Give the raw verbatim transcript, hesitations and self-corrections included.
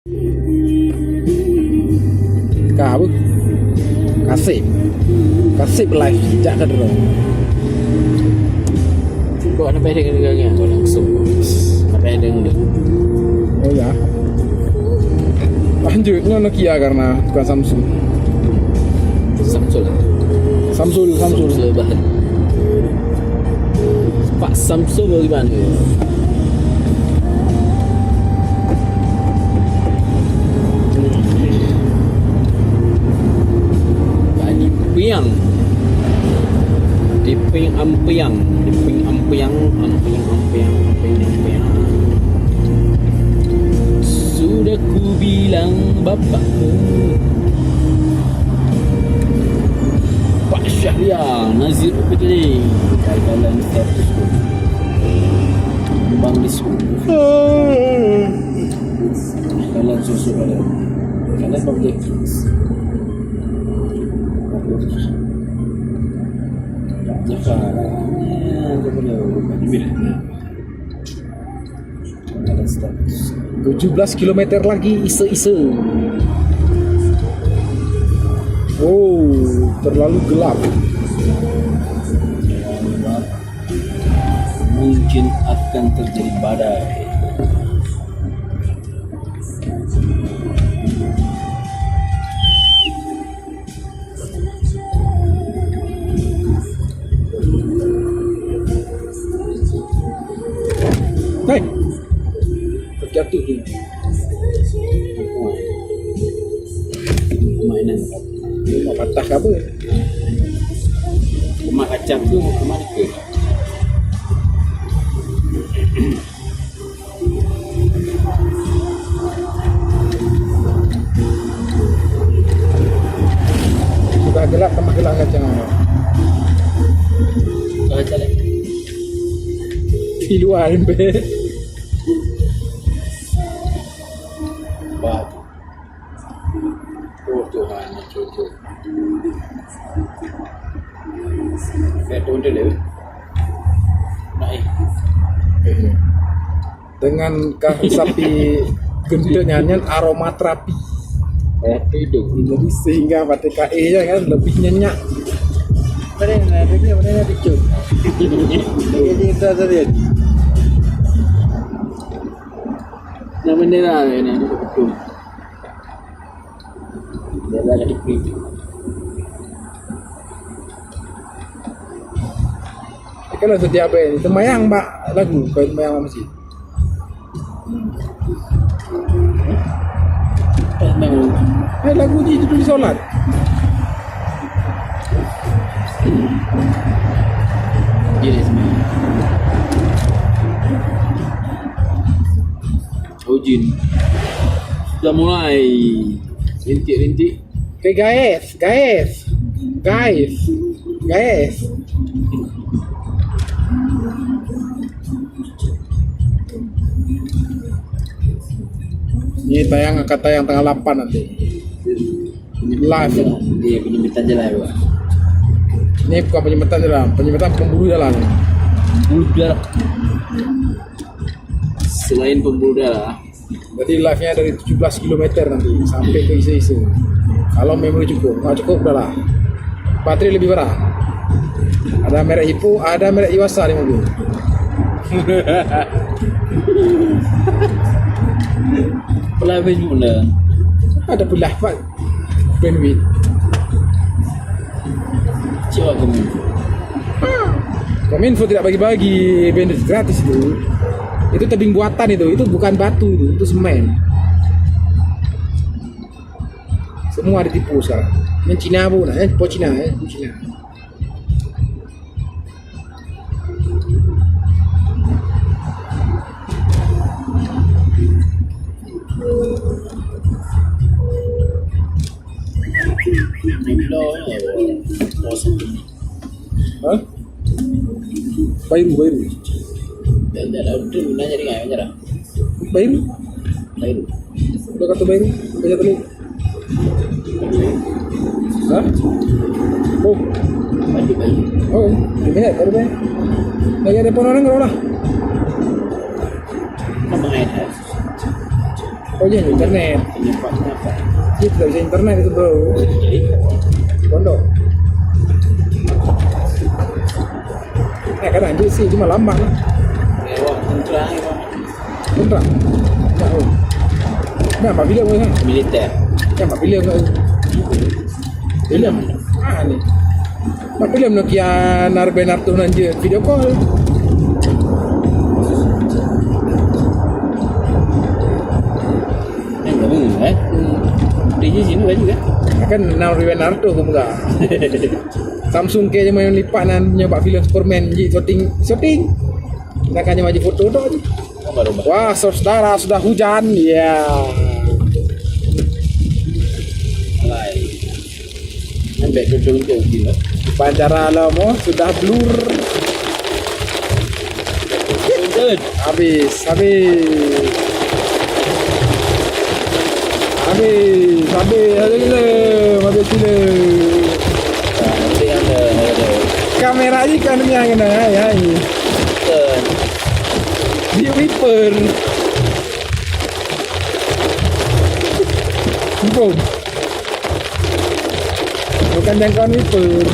Ka apa? Kaseb. Kaseb live jak keudroe. Kok na péh deungon, deungon, deungon langsung. Na péh deungon. Oh ya. Lanjut, nyoe Nokia karena tukang Samsung. Samsul. Samsul, Samsul. Samsul bahan. Pak Samsul bagaimana? Jadi piang. Diping ampiang, diping ampiang, ampiang, ampiang, ampiang, ampiang. Sudah ku bilang bapakmu. Pak Syahrial, Nazir P T D. Jalan seratus. Bang Bisu. Jalan susu ada. Jalan Bang Jeki. Tujuh belas kilometer lagi, ise-ise. Oh, terlalu gelap. Mungkin akan terjadi badai. Hei! Terjatuh dia. Mainan. Dia nak patah ke apa? Rumah kacang tu, rumah dia. Sudah gelap, tambah gelap kacang. Kalau jalan. Di luar, embe. Wah. Oh, Tuhan, cucu. Saya turun dulu. Naik. Dengan kah sapi geuntôt nyan, nyan aromaterapi. Terapi tu. Jadi sehingga baterai kaéh je kan lebih nyenyak. Boleh lah, boleh, boleh lah, cucu. Jadi kita tadi. Nak bendera ni, nak betul. Bendera jadi free. Kalau setiap hari ni, sembahyang bak lagu, bukan sembahyang bak masjid. Eh, lagu ni tu solat. Dia dah sembahyang. Oh, jin. Sudah mulai rintik-rintik. Oke, guys, guys. Guys. Guys. Ini tayang, akan tayang tanggal delapan nanti. Live. Iya, penyempitan jalan, Pak. Ini bukan penyempitan jalan, penyempitan pembuluh jalan. Pembuluh jalan. Selain pembuluh darah. Berarti live-nya dari tujuh belas kilometer nanti sampai ke Ise-Ise. Kalau memori cukup, kalau cukup udahlah. Baterai lebih berat. Ada merek Hippo, ada merek Yuasa di mobil. Pelah Facebook dah. Ada pelah, Pak. Bandwidth. Cik awak Kominfo. Kominfo tidak bagi-bagi bandwidth gratis itu. Itu tebing buatan itu, itu bukan batu itu, itu semen. Semua ditipu sekarang. Yang Cina pun, eh, po Cina, eh, po Cina. Hah? Bairu, Bairu. Bairu? Udah kata Bairu? Banyak kali. Hah? Oh. Oh, ini baru deh. Lagi ada pun orang kalau lah. Oh, iya, internet. Penyebabnya apa? Dia tidak bisa internet itu, bro. Jadi, pondok. Ya, kadang jeuet sih, cuma lambat lah. Lewat tentera ni, Bang. Tentera? Ya, oh. Nah, mak filem ke? Militer. Ya, mak filem ke? Filem. Ah, ni. Mak filem Nokia Narben Artuh nan jeuet video call. Yang kamu, eh? Di sini lagi kan? Kan Narben Artuh ke buka. Samsung ke je main lipat nan nyoba filem Superman ji syuting, syuting. Nak kan maju foto tu je. Wah, saudara, sudah hujan. Ya. Alai. Ambek tuntun ke sini. Pancara lah mo sudah blur. Tuntun. Habis, habis. Habis, habis, habis filem, habis filem. Nah, nanti ada, ada. Kamera ni kan ni yang kena, hai, hai. Bukan. Dia wiper. Bom. Bukan jangkauan wiper.